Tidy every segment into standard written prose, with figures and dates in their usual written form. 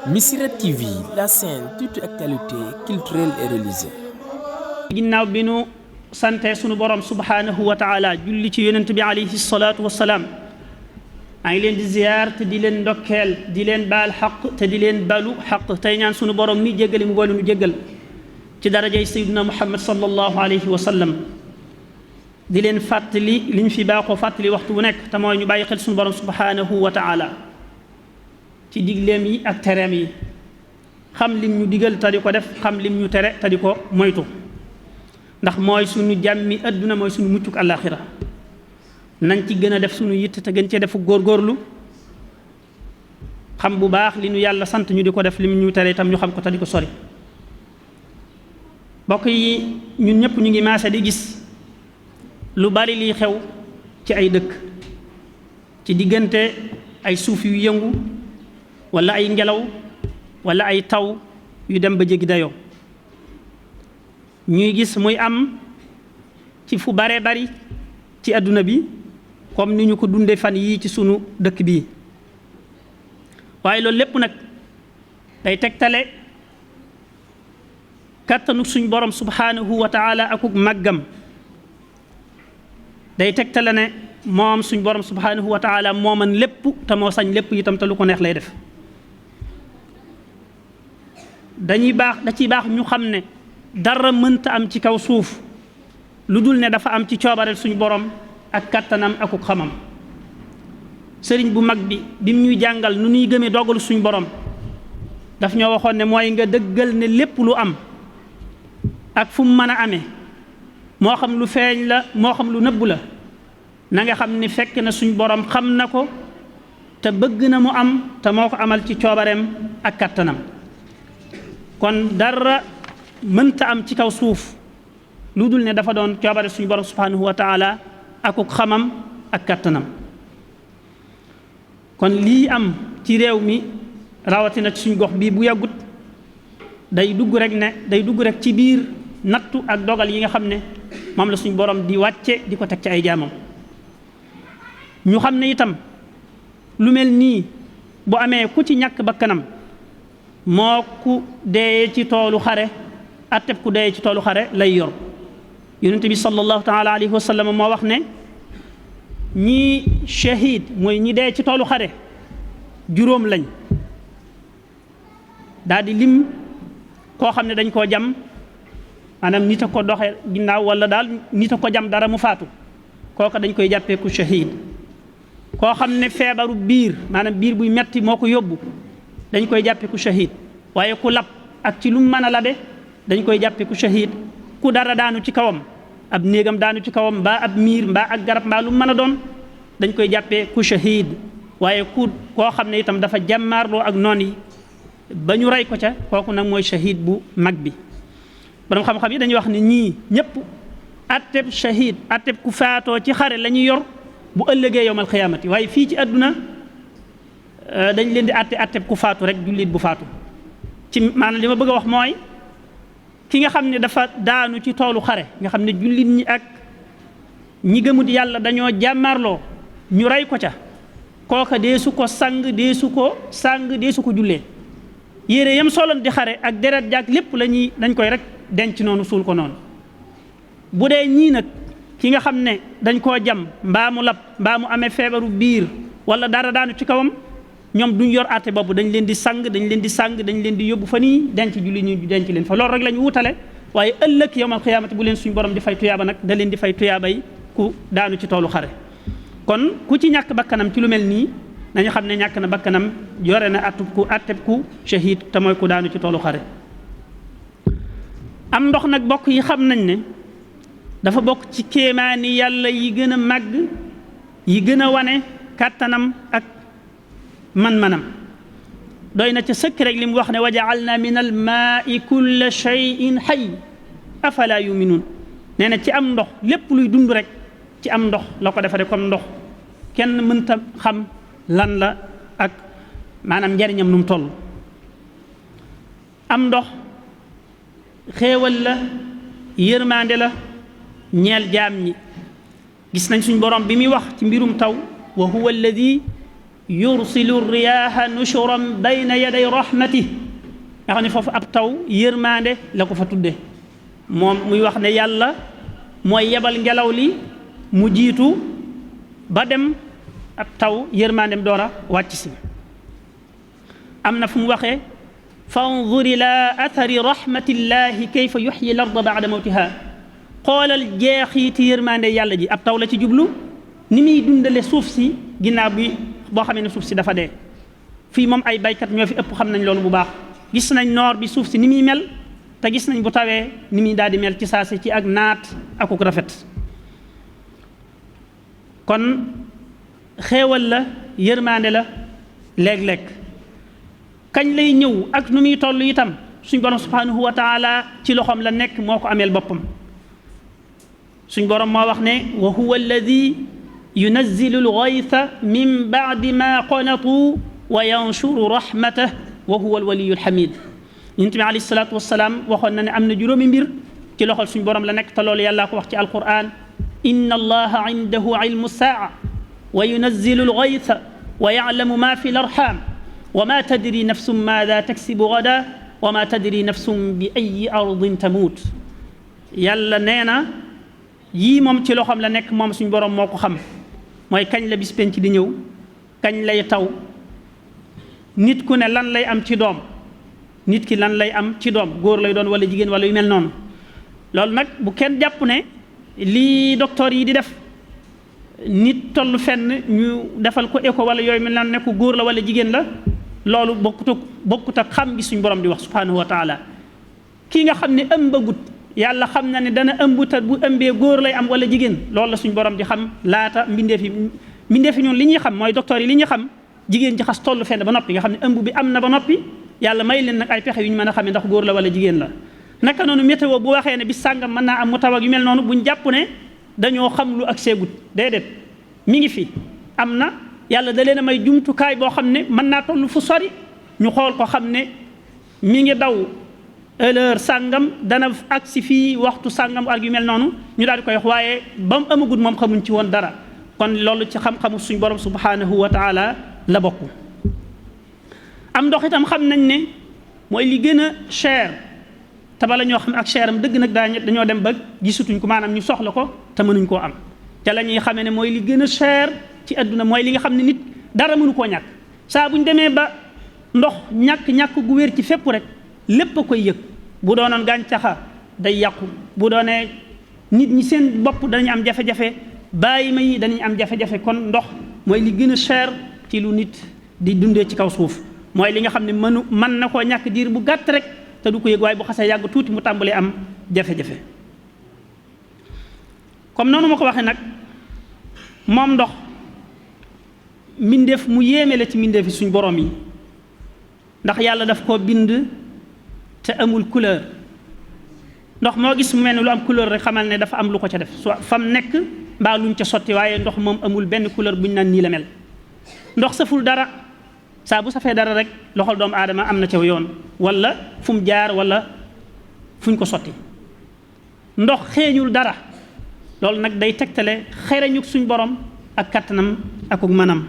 Missirah TV, la chaîne toute actualité culturelle et religieuse. ginnaaw bi nu sante sunu borom subhanahu wa taala julli ci yonent bi alayhi salaatu wasalaam maa ngi leen di ziyaar te di leen ndokkeel di leen baal xaq te di leen balu xaq tey ñaan sunu borom mi jéggali mu boole nu jéggal ci darajay sayyidina Muhammad sallallahu alayhi wa sallam di leen fàttali li ñu fi baaxoo fàttali waxtu bu nekk te mooy ñu bàyyi xel sunu borom subhanahu wa taala ci digleem yi ak tereem yi xam lim ñu digal te di ko def xam lim ñu tere te di ko moytu ndax mooy sunu jàmmi adduna mooy sunu muccuk àllaaxira nañ ci gën a def sunu yitt te gën cee defu góorgóorlu xam bu baax li nu yàlla sant ñu di ko def lim ñu tere itam ñu xam ko te di ko sori mbokk yi ñun ñëpp ñu ngi maase di gis lu bari liy xew ci ay dëkk ci diggante ay suuf yu yëngu wala ay ngelaw wala ay taw yu dem ba jéggi dayoo ñuy gis muy am ci fu bare bari ci àdduna bi comme ni ñu ko dunde fan yii ci sunu dëkk bii waaye loolu lépp nag day tegtale kàttanu suñ borom subhanahu wa taala akuk màggam day tegtale ne moom suñ borom subhanahu wa taala moo man lépp te moo sañ lépp itam te lu ko neex lay def da ciy baax ñu xam ne dara mënta am ci kaw suuf lu dul ne dafa am ci coobareel suñu borom ak kattanam akuk xamam sëriñ bu mag bi bim ñuy jàngal nu ñuy gëmee dogalu suñu borom daf ñoo waxoon ne mooy nga dëggal ne lépp lu am ak fu mu mën a amee moo xam lu feeñ la moo xam lu nëbbu la na nga xam ne fekk na suñu borom xam na ko te bëgg na mu am te moo ko amal ci coobareem ak kattanam kon dara mënta am ci kaw suuf lu dul ne dafa doon coobare suñu borom subhanahu wa taala akuk xamam ak kattanam kon lii am ci réew mi rawatina ci suñu gox bii bu yàggut day dugg rek ci biir nattu ak dogal yi nga xam ne moom la suñu borom di wàcce di ko teg ci ay jaamam ñu xam ne itam lu mel nii bu amee ku ci ñàkk bakkanam moo ku dee ci toolu xare atteb ku dee ci toolu xare lay yor yonent bi sallallahu taala alayhi wa sallam moo wax ne ñii shahid mooy ñi dee ci toolu xare juróom lañ daal di lim koo xam ne dañ koo jam maanaam nit a ko doxe ginnaaw wala daal nit a ko jam dara mu faatu kooka dañ koy jàppee ku shahid koo xam ne feebaru biir maanaam biir buy metti moo ko yóbbu dañ koy jàppe ku shahid waaye ku lab ak ci lu mu mën a labe dañ koy jàppe ku shahid ku dara daanu ci kawam ab néegam daanu ci kawam mbaa ab miir mbaa ak garab mbaa lu mu mën a doon dañ koy jàppee ku shahid waaye koo xam ne itam dafa jàmmaarloo ak noon yi ba ñu rey ko ca kooku nag mooy shahid bu mag bi borom xam-xam yi dañuy wax ne ñii ñëpp atteb shahid atteb ku faatoo ci xare la ñuy yor bu ëllëgee yowmal xiyaamati waaye fii ci àdduna dañ leen di atteb ku faatu rek jullit bu faatu ci maanaam li ma bëgg a wax mooy ki nga xam ne dafa daanu ci toolu xare nga xam ne jullit ñi ak ñi gëmut yàlla dañoo jàmmarloo ñu rey ko ca kooka deesu ko sang deesu ko jullee yére yam soloon di xare ak deret jaak lépp dañ koy rek denc noonu suul ko noonu bu dee ñii nag ki nga xam ne dañ koo jam mbaa mu lab mbaa mu amee feebaru biir wala dara daanu ci kawam ñoom duñ yor àtte bopp dañ leen di yóbbu fa nii denc julli ñu denc leen fa loolu rek la ñu wutale waaye ëllëg yawmal xiyaamati bu leen suñu borom di fay tuyaaba nag da leen di fay tuyaabay ku daanu ci toolu xare kon ku ci ñàkk bakkanam ci lu mel nii nañu xam ne ñàkk na bakkanam yore na atteb ku shahid te mooy ku daanu ci toolu xare am ndox nag bokk yi xam nañ ne dafa bokk ci kéemaani yàlla yi gën a màgg yi gën a wane kàttanam ak man-manam doy na ca sëkk rek li mu wax ne wa ja'alna min al maai kulla shay'in hayy afala yuminuun nee na ci am ndox lépp luy dund rek ci am ndox la ko defaree comme ndox kenn mënta xam lan la ak maanaam njariñam nu mu toll am ndox xéewal la yërmande la ñeel jaam ñi gis nañ suñ borom bi muy wax ci mbirum taw wa huwa alladi yursilu riyaaha nushuran bayna yaday rahmatih nga xam ne foofu ab taw yërmaande la ko fa tudde moom muy wax ne yàlla mooy yebal ngelaw li mu jiitu ba dem ab taw yërmaandem door a wàcc si am na fu mu waxee fanzur ila athari rahmatillahi kayfa yuxyi l arda bada mawtiha xoolal jeexiiti yërmaande yàlla ji ab taw la ci jublu ni muy dundale suuf si ginnaaw bi boo xamee ne suuf si dafa dee fii moom ay baykat ñoo fi ëpp xam nañ loolu bu baax gis nañ noor bi suuf si ni muy mel te gis nañ bu tawee ni muy daal di mel ci saasi ci ak naat akuk rafet kon xéewal la yërmaande la léeg-léeg kañ lay ñëw ak nu muy toll itam suñ borom subhanahu wa taala ci loxoom la nekk moo ko ameel boppam suñ borom moo wax ne wa huwa alladi yunazzilu alghaytha min ba'di ma qanatu wa yanshuru rahmatah wa huwa alwaliyu alhamid yonent bi alayhi salaatu wasalaam waxoon na ne am na juróomi mbir ci loxol suñ borom la nekk te loolu yàllaa ko wax ci alquran inna allaha indahu ilmu saa wa yunazzilu alghaytha wa ya'lamu ma fi larham wa ma tadri nafsum maada taksibu gada wa ma tadri nafsum bi ayi ardin tamuut yàlla nee na yii moom ci loxoom la nekk moom suñ borom moo ko xam mooy kañ la bis penc di ñëw kañ lay taw nit ku ne lan lay am ci doom nit ki lan lay am ci doom góor lay doon wala jigéen wala yu mel noonu loolu nag bu kenn jàpp ne lii docteur yi di def nit toll fenn ñu defal ko écho wala yooyu mel noonu ne ko góor la wala jigéen la loolu bokkut ak xam gi suñ borom di wax subhanahu wa taala kii nga xam ne ëmbagut yàlla xam na ne dana ëmb te bu ëmbee góor lay am wala jigéen loolu la suñ borom di xam laata mbindeef yi ñun li ñuy xam mooy docteur yi li ñuy xam jigéen ci xas toll fenn ba noppi nga xam ne ëmb bi am na ba noppi yàlla may leen nag ay pexe yu ñu mën a xamee ndax góor la wala jigéen la naka noonu météo bu waxee ne bis sàngam mën naa am mu taw ak yu mel noonu buñ jàpp ne dañoo xam lu ak seegut déedéet mi ngi fi am na yàlla da leen a may jumtukaay boo xam ne mën naa toll fu sori ñu xool ko xam ne mi ngi daw heure sàngam dana agsi fii waxtu sàngam ak yu mel noonu ñu daal di koy wax waaye ba mu amagut moom xamuñ ci woon dara kon loolu ci xam-xamu suñ borom subhanahu wa taala la bokk am ndox itam xam nañ ne mooy li gën a cher te bala ñoo xam ak cher am dëgg nag dañoo dem ba gisatuñ ko maanaam ñu soxla ko te mënuñ koo am ca la ñuy xamee ne mooy li gën a cher ci adduna mooy li nga xam ne nit dara mënu koo ñàkk saa buñ demee ba ndox ñàkk gu wér ci fépp rek lépp a koy yëg bu doonoon gàncaxa day yàqu bu doonee nit ñi seen bopp danañ am jafe-jafe bàyyi ma yi danañ am jafe-jafe kon ndox mooy li gën a cher ci lu nit di dundee ci kaw suuf mooy li nga xam ne mën na koo ñàkk diir bu gàtt rek te du ko yëg waaye bu xasee yàgg tuuti mu tàmbalee am jafe-jafe comme noonu ma ko waxee nag moom ndox mbindeef mu yéeme la ci mbindeef yi suñ borom yi ndax yàlla daf koo bind te amul couleur ndox moo gis mu mel ne lu am couleur rek xamal ne dafa am lu ko ca def soit fam nekk mbaa luñ ca sotti waaye ndox moom amul benn couleur buñ naan nii la mel ndox saful dara saa bu safee dara rek loxol doomu aadama am na ca yoon wala fu mu jaar wala fuñ ko sotti ndox xeeñul dara loolu nag day tegtale xereñu suñ borom ak kattanam akuk manam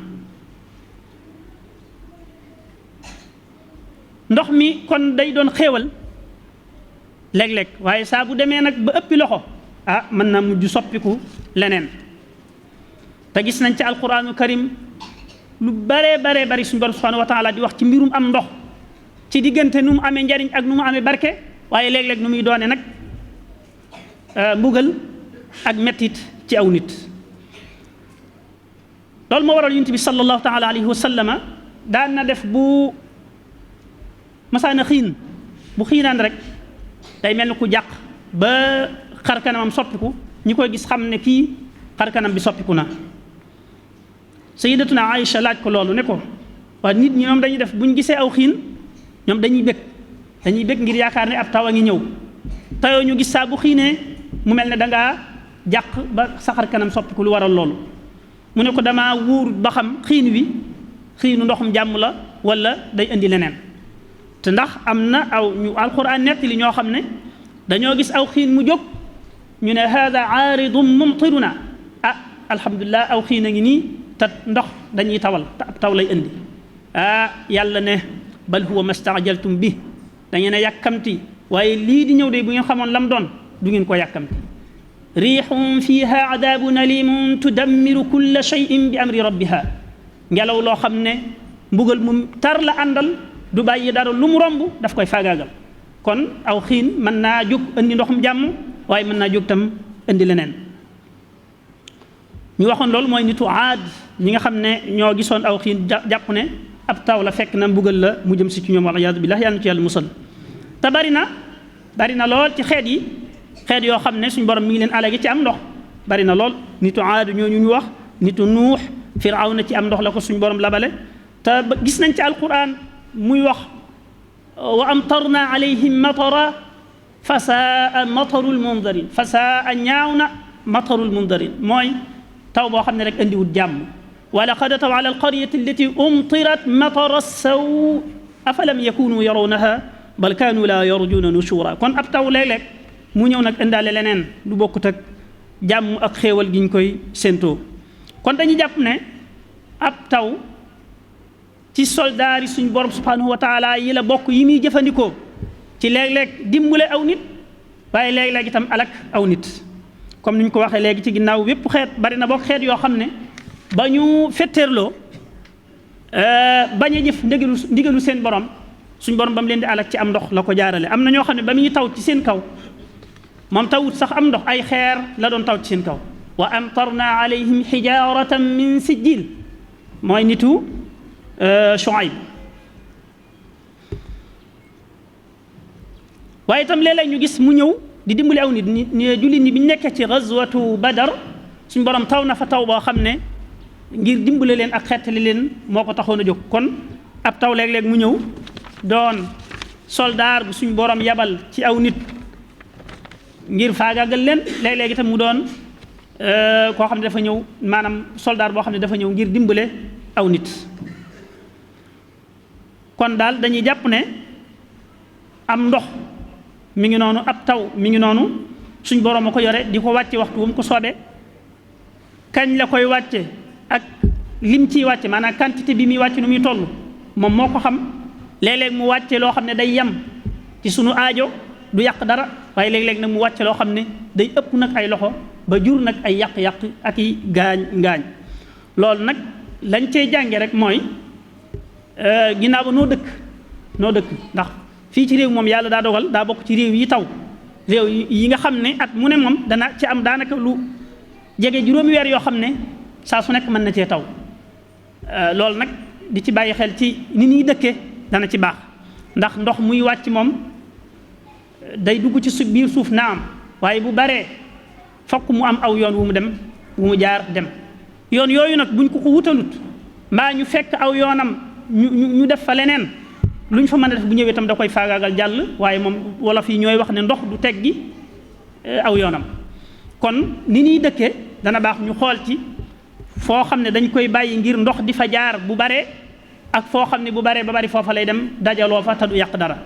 ndox mi kon day doon xéewal léeg-léeg waaye saa bu demee nag ba ëppi loxo mën na mujj soppiku leneen te gis nañ ci alquraanu karim lu baree bari suñu borom subhanahu wa taala di wax ci mbirum am ndox ci diggante nu mu amee njariñ ak nu mu amee barke waaye léeg-léeg nu muy doone nag mbugal ak mettit ci aw nit loolu moo waral yonent bi sallallahu taala alayhi wa sallama daan na def bu masaana xiin bu xiinaan rek day mel ni ku jàq ba xar kanamam soppiku ñi koy gis xam ne kii xar kanam bi soppiku na sayyidatuna Aïcha laaj ko loolu ne ko waa nit ñi ñoom dañuy def buñ gisee aw xiin ñoom dañuy bëgg ngir yaakaar ne ab taw a ngi ñëw tayoo ñu gis saa bu xiinee mu mel ne dangaa jàq ba sa xar kanam soppiku lu waral loolu mu ne ko damaa wuur ba xam xiin wi xiinu ndoxum jàmm la wala day indi leneen te ndax am na aw ñu alquran nett li ñoo xam ne dañoo gis aw xiin mu jóg ñu ne hada aaridum mumtiruna alhamdulilah aw xiin a ngi nii te ndox dañuy tawal te taw lay indi yàlla ne bal huwa mastaajaltum bi da ngeen a yàkkamti waaye lii di ñëw de bu ngeen xamoon lam doon du ngeen ko yàkkamti riixun fiha adabun alimun tudammiru kulla shay'in bi amri rabbiha ngelaw loo xam ne mbugal mu tar la àndal du bàyyi dara lu mu romb daf koy faagaagal kon aw xiin mën naa jóg indi ndoxum jàmm waaye mën naa jóg tam indi leneen ñu waxoon loolu mooy nitu aad ñi nga xam ne ñoo gisoon aw xiin jàpp ne ab taw la fekk na mbugal la mu jëm si ci ñoom wal iyaadu billah yàlla na ci yàlla musal te bari na lool ci xeet yi xeet yoo xam ne suñu borom mi ngi leen alagi ci am ndox bari na lool nitu aad ñooñu ñu wax nitu nuux firawna ci am ndox la ko suñu borom labale te gis nañ ci alquran muy wax wa amtarna alayhim matara fa saa matarul mundarin fa saa ñaaw na matarul mundarin mooy taw boo xam ne rek andiwut jàmm wa laqad ataw ala alqaryati allati umtirat matara saw afalam yakunu yarawnaha bal kaanu la yarjuna nushura kon ab taw léeg-léeg mu ñëw nag indaale leneen lu bokkut ak jàmm ak xéewal gi ñu koy séentoo kon dañuy jàpp ne ab taw ci soldaar yi suñ borom subhanahu wa taala yi la bokk yi muy jëfandikoo ci léeg-léeg dimbale aw nit waaye léeg-léeg itam alak aw nit comme ni ñu ko waxee léegi ci ginnaaw wépp xeet bari na bokk xeet yoo xam ne ba ñu fetteerloo bañ a jëf ndigalu seen borom suñ borom ba mu leen di alak ci am ndox la ko jaarale am na ñoo xam ne ba muy taw ci seen kaw moom tawut sax am ndox ay xeer la doon taw ci seen kaw wa amtarna alayhim xijaratan min sijjil mooy nitu Shuayb waaye itam léeg-léeg ñu gis mu ñëw di dimbali aw nit jullit ñi bi ñu nekkee ci gazwatu Badar suñ borom taw na fa taw boo xam ne ngir dimbale leen ak xettali leen moo ko taxoon a jóg kon ab taw léeg-léeg mu ñëw doon soldaar bu suñ borom yabal ci aw nit ngir faagaagal leen léeg-léeg itam mu doon koo xam ne dafa ñëw maanaam soldaar boo xam ne dafa ñëw ngir dimbale aw nit kon daal dañuy jàpp ne am ndox mi ngi noonu ab taw mi ngi noonu suñ borom a ko yore di ko wàcce waxtu wu mu ko soobee kañ la koy wàcce ak lim ciy wàcce maanaam quantité bi muy wàcce nu muy toll moom moo ko xam léeg-léeg mu wàcce loo xam ne day yem ci sunu aajo du yàq dara waaye léeg-léeg nag mu wàcce loo xam ne day ëpp nag ay loxo ba jur nag ay yàq-yàq ak i ngaañ loolu nag lañ cey jànge rek mooy ginnaaw ba noo dëkk ndax fii ci réew moom yàlla daa dogal daa bokk ci réew yi taw réew yi nga xam ne at mu ne moom dana ci am daanaka lu jege juróomi weer yoo xam ne saa su nekk mën na cee taw loolu nag di ci bàyyi xel ci ni ñuy dëkke dana ci baax ndax ndox muy wàcc moom day dugg ci biir suuf naam waaye bu baree fokk mu am aw yoon wu mu dem wu mu jaar dem yoon yooyu nag buñ ko wutalut mbaa ñu fekk aw yoonam ñu def fa leneen lu ñu fa mën a def bu ñëwee itam da koy faagaagal jàll waaye moom wolof yi ñooy wax ne ndox du teggi aw yoonam kon ni ñuy dëkkee dana baax ñu xool ci foo xam ne dañ koy bàyyi ngir ndox di fa jaar bu baree ak foo xam ne bu baree ba bari foofa lay dem dajaloo fa te du yàq dara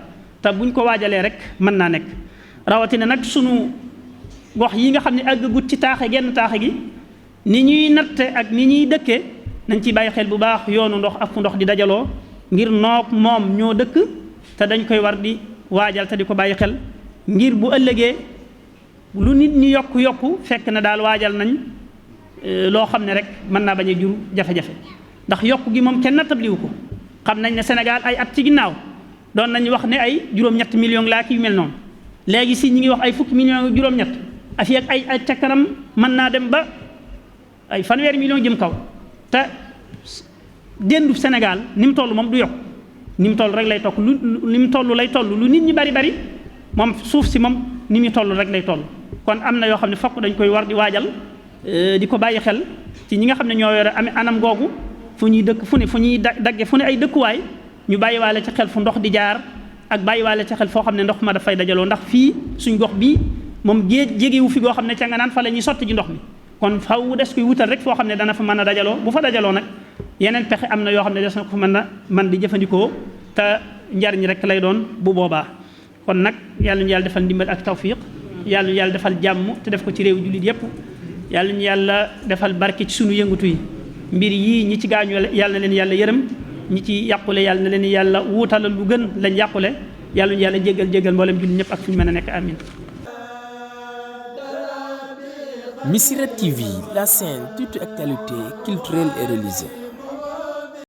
te buñ ko waajalee rek mën naa nekk rawatina nag sunu gox yi nga xam ne àggagut ci genn taaxe gi ni ñuy natte ak ni ñuy dëkkee nañ ciy bàyyi xel bu baax yoonu ndox ak fu ndox di dajaloo ngir noog moom ñoo dëkk te dañ koy war di waajal te di ko bàyyi xel ngir bu ëllëgee lu nit ñi yokku fekk na daal waajal nañ loo xam ne rek mën naa bañ a jur jafe-jafe ndax yokku gi moom kenn nattabliwu ko xam nañ ne Sénégal ay at ci ginnaaw doon nañ wax ne ay juróom-ñett millions laa ki yu mel noonu léegi si ñi ngi wax ay fukki millions juróom-ñett afi ak ay ca kanam mën naa dem ba ay fanweeri millions jëm kaw te déndu Sénégal ni mu toll moom du yokk ni mu toll rek lay tokk ni mu toll lay toll lu nit ñi bari moom suuf si moom ni mu toll rek lay toll kon am na yoo xam ne fokk dañ koy war di waajal di ko bàyyi xel ci ñi nga xam ne ñoo yore amee anam googu fu ñuy dëkk fu ne fu ñuy dagge fu ne ay dëkkuwaay ñu bàyyiwaale ci xel fu ndox di jaar ak bàyyiwaale ci xel foo xam ne ndox ma dafay dajaloo ndax fii suñ gox bii moom jégewu fi goo xam ne ca nga naan fa la ñuy sotti ji ndox mi kon faw des koy wutal rek foo xam ne dana fa mën a dajaloo bu fa dajaloo nag yeneen pexe am na yoo xam ne des na ko fa mën di jëfandikoo te njariñ rek lay doon bu boobaa kon nag yàlla ñu yàlla defal ndimbal ak tawfiq yàlla ñu yàlla defal jàmm te def ko ci réew jullit yépp yàlla ñu yàlla defal barke ci sunu yëngatu yi mbir yii ñi ci gaañu yàlla na leen yàlla yërëm ñi ci yàqule yàlla na leen yàlla wuutalal lu gën lañ yàqule yàlla ñu yàlla jéggal mboolem jullit ñëpp ak fu ñu mën a nekk amin. Missirah TV, la chaîne toute actualité culturelle et religieuse.